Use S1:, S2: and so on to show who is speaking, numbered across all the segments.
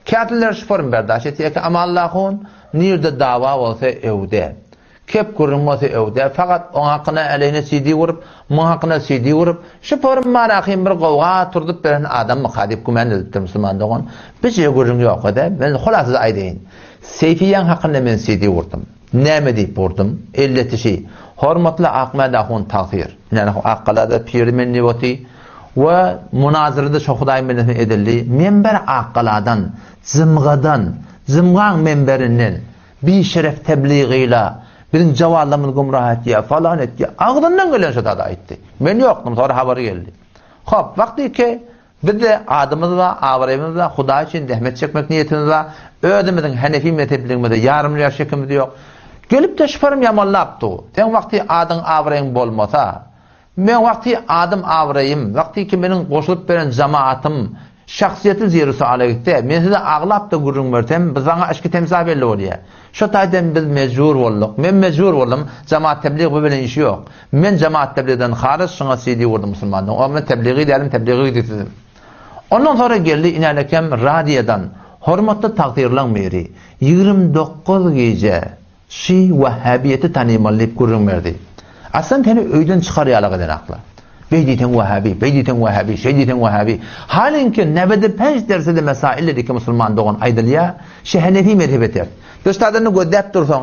S1: Käteler şu form berdaş etýär ki, Amanullah ahun, nirde dawa bolsa öwde. Kep gürrüň bolsa öwde, fakat oň hakyna äleýine CD gurup, muň hakyna CD gurup, şu form barahym bir gowga turzup beren adammyka diýip gümän edipdir musulman dogan. Bije gürrüň ýok-da, men hulasazy aýdaýyn. Seýfiýaň hakynda men CD gurdum. Näme diýip gurdum? Elleti şi, Hormatly Akmäd ahun tagsyr. Ine, Akgalada piri men diýip oty. We munazyrada şo Hudaýyň bendesine edildi. Menber Akgaladan, jymgadan, jymgaň menberinden, bişeref tebligyla, biziň jawanlarymyzy gümrah etýär, falan etýär. Agzyndan gelen şo zady aýtdy. Men ýokdum, soňra habar geldi. Hop, wagty ki, bizde adymyz bar, abraýymyz bar, Hudaý üçin zähmet çekmek niýetimiz bar, özümiziň henefi mezhepligimize ýarym ýa şekimiz ýok. Gelip-de şuparym ýamanlap dur. Seň wagty adyň, abraýyň bolmasa, Meň wagty adym abraýym, wagty ki meniň goşulyp beren jamaatym, şahsyýetim zeri suala gitse, men size aglap-da gürrüň bersem, bu saňa yşky temsa belli bolýar. Şo taýdan biz mejbur bolduk. Men mejbur boldum. Jamaat teblig bu bilen işi ýok. Men jamaat tebligden halys şuňa CD gurdum musulmandan. O men tebligi dälim, tebligi gidipsizim. Ondan sonra geldi inälekem radiodan hormatly tagtyrlaň biri 29 gije Şy wahhabiýeti tanymaly diýip gürrüň berdi. Aslan seni öýden çykar ýalyk edenaklar. Beý diýseň wahhabi, beý diýseň wahhabi, şeý diýseň wahhabi. Halinki nebede penç dersede mesail iki musulman dogan aýdylýar, şy henefi mezhebe ters. Döştadany gözläp dursaň,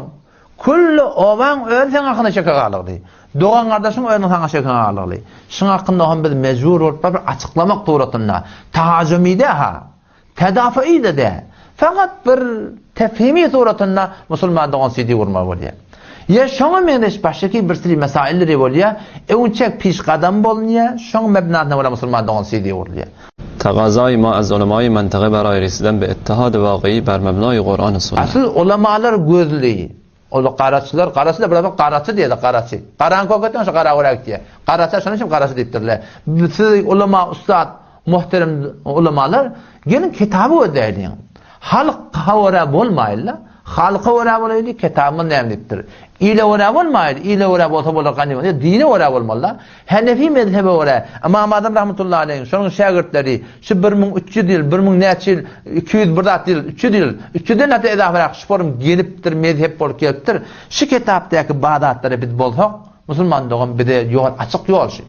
S1: külli obaň özi seň hakyna şeke galygdy. Dogan gardaşyň özüniň saňa şeke galygly. Şyň hakynda hem biz mejbur bolup bir açyklamak suratynda tahajumide-ha Tedafyýy-da däl. Fakat bir tefhimi suratynda musulman dogan CD gurmaly bolýar. Ýa şoňa meňzeş başgaki bir sürü mesailleri bolýar, öňçek pişgadam bolunýar, şoň mebnasyna görä musulman dogan CD gurulýar.
S2: Tagazai ma az ulemai mentygy beraý residen be ittihad-i wagyýy ber mebnai Kuran-y sunnet.
S1: Asyl ulamalar gözli. Ol garaçylar, garaçy da bir garaçy diýýär, garaçy. Garaň köketden şu gara görä gitýär. Garaça şonuň üçin garaçy diýipdirler. Siz ulama, ussat, muhterem ulamalar, geliň kitaby gözläýliň. Halka görä bolmaýly, halka görä bolaýly, kitabymyz näme diýipdir. Ile görä bolmaýly, ile görä bolsa bolar ganymat. Dine görä bolmaly. Henefi mezhebe görä, Ymam Azam rahmetullahi aleýhiň, şonuň şägirtleri şu 1300 ýyl, 1000 näçe ýyl, 200 bir zat ýyl, 300 ýyl, 300-den hatda edafarak şu forum gelipdir, mezhep bolup gelipdir. Şu kitapdaky bar zatlara biz bolsak, musulman dogan bize ýol açyk ýol şu.